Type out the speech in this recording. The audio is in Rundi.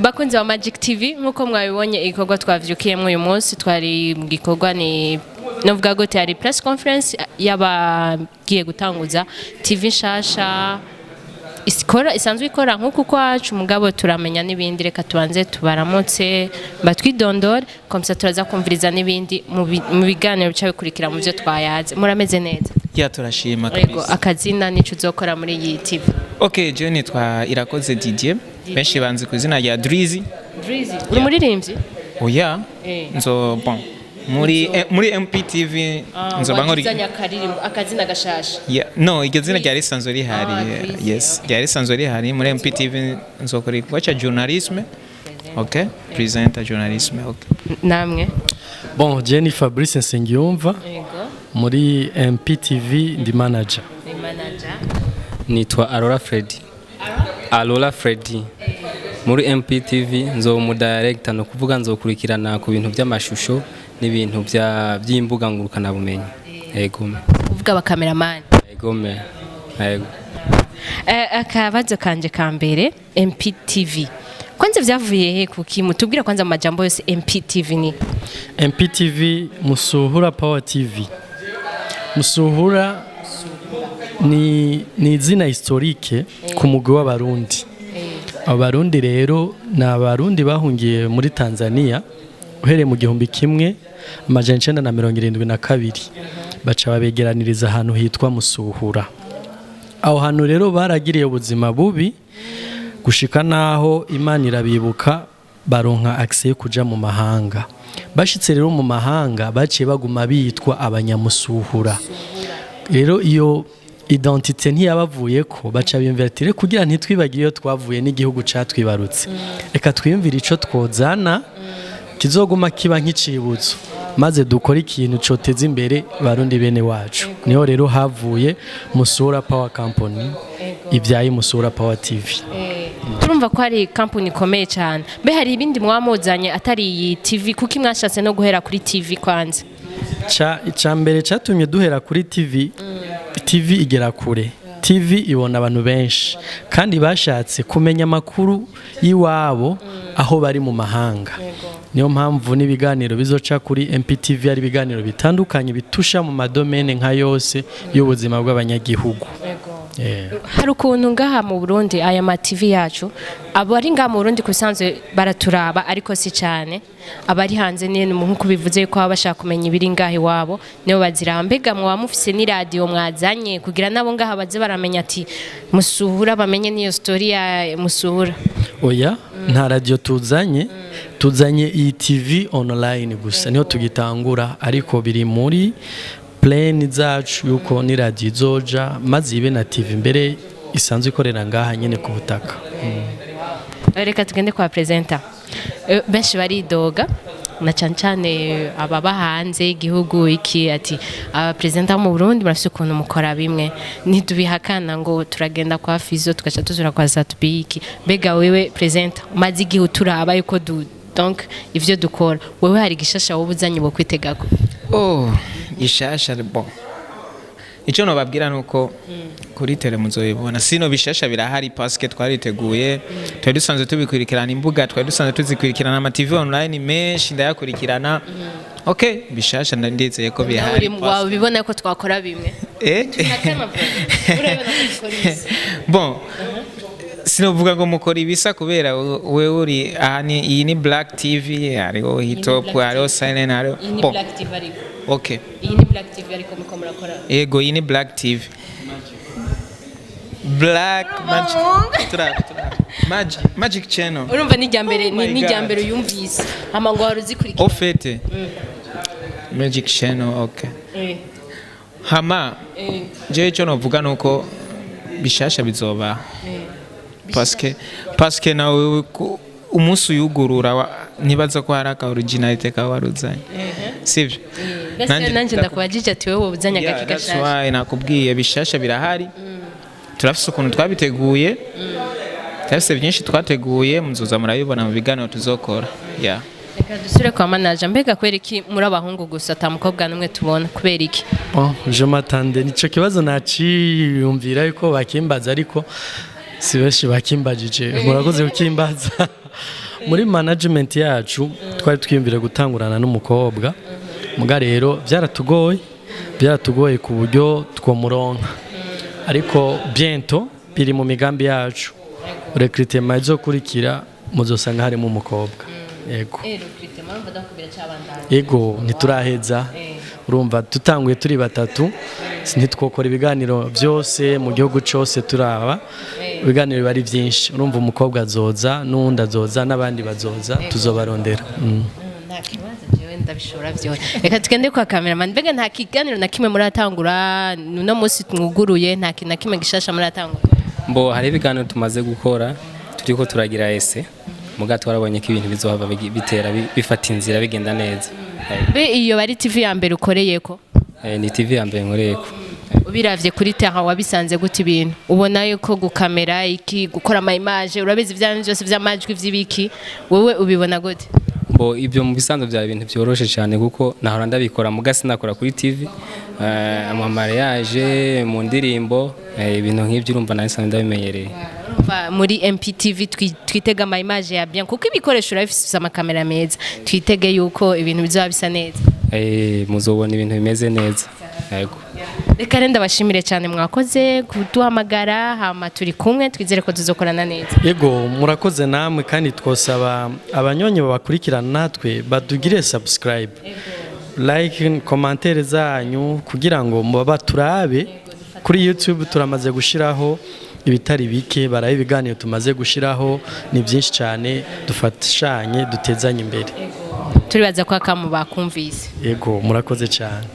Bakunzi ba Magic TV, nkuko mwabibonye, igikorwa twavyukiyemo uyu munsi, twari mu gikorwa, ni novuga gute, hari press conference y'abagiye gutanguza TV nshasha ikora, isanzwe ikora nk'uku kwacu, mugabo turamenya n'ibindi. Reka tubanze tubaramutse, batwidondore, comme ça turaza kumviriza n'ibindi mu biganiro bica bikurikira mu byo twayaze. Murameze neza? Ya, turashima. Yego. Kabisa. Akazina nico uzokora muri iyi TV? Ok, je nitwa Irakoze Didier, benshi banzi ku izina rya Drizzy. Drizzy, uri umuririmbyi? Oya. Eh. Nzo bon muri MPTV nzoba nkora. Wazanye akaririmbo, akazina gashasha? Yeah, no, iryo zina ryari risanzwe rihari. Ah, Drizzy. Yes, ryari risanzwe rihari. Muri MPTV nzokora igikorwa ca journalisme, ok, presenter, journalisme, ok. Namwe? Bon, je ni Fabrice Nsengiyumva. Muri MPTV ndi manager. Ni manager. Nitwa Arora Freddy, Arora Freddy. Muri MPTV nzoba umu director, ni ukuvuga nzokurikirana ku bintu by'amashusho n'ibintu by'imbuga ngurukanabumenyi. Yego. Uvuga abakameramani? Yego, yego. Akabazo kanje ka mbere, MPTV kwanza vyavuye he? Kuki mutubwira kwanza mu majambo yose MPTV ni? MPTV, Musuhura Power TV. Musuhura ni izina historique ku mugwi w'Abarundi. Abarundi rero ni Abarundi bahungiye muri Tanzania uhereye mu 1972, baca babegeraniriza ahantu hitwa Musuhura. Aho hantu rero baragiriye ubuzima bubi gushika naho Imana irabibuka, baronka accès yo kuja mu mahanga. Bashitse rero mu mahanga, baciye baguma bitwa Abanyamusuhura. Rero iyo identité ntiyabavuye ko, baca biyumvira kugira ntitwibagire iyo twavuye n'igihugu catwibarutse, reka twiyumvire ico twozana kizoguma kiba nk'icibutso, maze dukore ikintu coteza imbere Barundi bene wacu. Niho rero havuye Musura Power Company, ibyaye Musura Power TV. Turumva ko hari kampani ikomeye cyane. Mbe hari ibindi mwamuzanye atari iyi TV? Kuko mwashatse no guhera kuri TV kwanza? Ca mbere cyatumye duhera kuri TV, TV igera kure, TV ibona abantu benshi, kandi bashatse kumenya amakuru y'iwabo aho bari mu mahanga. Niyo mpamvu n'ibiganiro bizoca kuri MPTV ari ibiganiro bitandukanye, bitusha mu ma domaines nka yose y'ubuzima bw'abanyagihugu. Hari ukuntu ngaha mu Burundi aya ma TV yacu, abari ngaha mu Burundi kusanzwe baraturaba, ariko si cyane abari hanze. Ni nkuko bivuze ko baba bashaka kumenya ibiri ngaha iwabo, nibo baziraba. Mbega mwaba mufise n'iradiyo mwazanye kugira nabo ngaha baze baramenya ati Musuhura, bamenye n'iyo story ya Musuhura? Oya, nta radiyo tuzanye. Tuzanye iyi TV online gusa, niho tugitangura, ariko biri muri plan zacu yuko ni radiyo izoja maze ibe na TV mbere isanzwe ikorera ngaha nyine ku butaka. Reka tugende kwa presenter. Benshi baridoga, na cyane cyane ababa hanze y'igihugu, iki ati aba presenter mu Burundi barafise ukuntu mukora bimwe. Ntitubihakana ngo turagenda kwa Fizo, tugaca tuzura kwa Satubiki. Mbega wewe presenter, umaze igihe uturaba yuko donc ivyo dukora, wewe hari gishasha wowe uzanye bo kwitegako? Oh, gishasha, bon, icyo nobabwira nuko kuri tele muzoyibona. Sino bishasha birahari, parce que twariteguye, twari dusanzwe tubikurikirana, imbuga twari dusanzwe tuzikurikirana, ama TV online menshi ndayakurikirana. Okay, bishasha ndizeye ko bihari. Wabibona ko twakora bimwe? Eh? Urabibona ko dukora ibisa? Bon, sinovuga ngo mukora ibisa, kubera wewe uri aha, ni iyi ni Black TV, hariho Hitop, hariho Silent, hariho Iyi ni bon. Black TV ariko. Okay. Iyi ni Black TV, ariko muko murakora. Ego, iyi ni Black TV, Black Magic, turaba turaba Magic Channel. Urumva ni irya mbere Oh my ni irya God. mbere uyumvise, hama ngo wari uzikurikira. Au fait, Magic Channel, okay. Hama jewe icyo novuga nuko bishasha bizoba, parce que nawe umunsi uyugurura nibaza ko hari aka originalité kawe waruzanye, sivyo? Mbese nanjye ndakubajije ati wowe uzanye Yeah, agaki that's gashasha? why nakubwiye, bishasha birahari. Turafise ukuntu twabiteguye, turafise byinshi twateguye, muzoza murabibona mu biganiro tuzokora, yeah. Reka dusubire kwa manager. Mbega kubera iki muri abahungu gusa, ata mukobwa n'umwe tubona? Kubera iki? Bon, je m'attendais, nico kibazo naciyumvira yuko bakimbaza, ariko si benshi bakimbajije. Murakoze kukimbaza. Muri management yacu twari twiyumvire gutangurana n'umukobwa, muga rero byaratugoye ku buryo twomuronka, ariko bientôt biri mu migambi yacu. Recrutement izokurikira muzosanga harimo umukobwa, yego. Yego, ntituraheza. Urumva tutanguye turi batatu, ntitwokora ibiganiro byose mu gihugu cyose, turaba ibiganiro biba ari byinshi. Urumva umukobwa azoza, n'uwundi azoza, n'abandi bazoza, tuzobarondera. Nta kibazo, jewe ndabishobora byose. Reka tugende kwa cameraman. Mbega nta kiganiro na kimwe muratangura uno munsi mwuguruye? Nta kintu na kimwe gishasha muratangura? Mbo hari ibiganiro tumaze gukora, turiko turagira ese, muga twarabonye ko ibintu bizohava bitera bifata inzira, bigenda neza. Mbe iyo bari TV ya mbere ukoreyeko? Ni TV ya mbere nkoreyeko. Ubiravye kuri terrain, wabisanze gute ibintu? Ubona yuko gukamera iki, gukora ama image, urabizi ibya byose vy'amajwi vy'ibiki, wewe ubibona gute? Mbo ibyo mu bisanzwe byaba ibintu byoroshe cyane, kuko nahora ndabikora, muga sinakora kuri TV, ama mariage, mu ndirimbo, ibintu nk'ibyo, urumva nahise ndabimenyereye. Urumva muri MPTV twitega ama image ya bien, kuko ibikoresho urabifise, amakamera meza, twitege yuko ibintu bizoba bisa neza. Muzobona ibintu bimeze neza, yego. Reka rero ndabashimire cyane, mwakoze kuduhamagara, hama turi kumwe, twizere ko tuzokorana neza. Yego, murakoze namwe, kandi twosaba abanyonyi babakurikirana natwe badugire subscribe, like, commentaire zanyu kugira ngo muba turabe kuri YouTube. Turamaze gushiraho ibitari bike, barabe ibiganiro tumaze gushiraho, ni byinshi cyane. Dufatashanye, dutezanye imbere. Turibaza ko akamu bakumvise. Yego, murakoze cyane.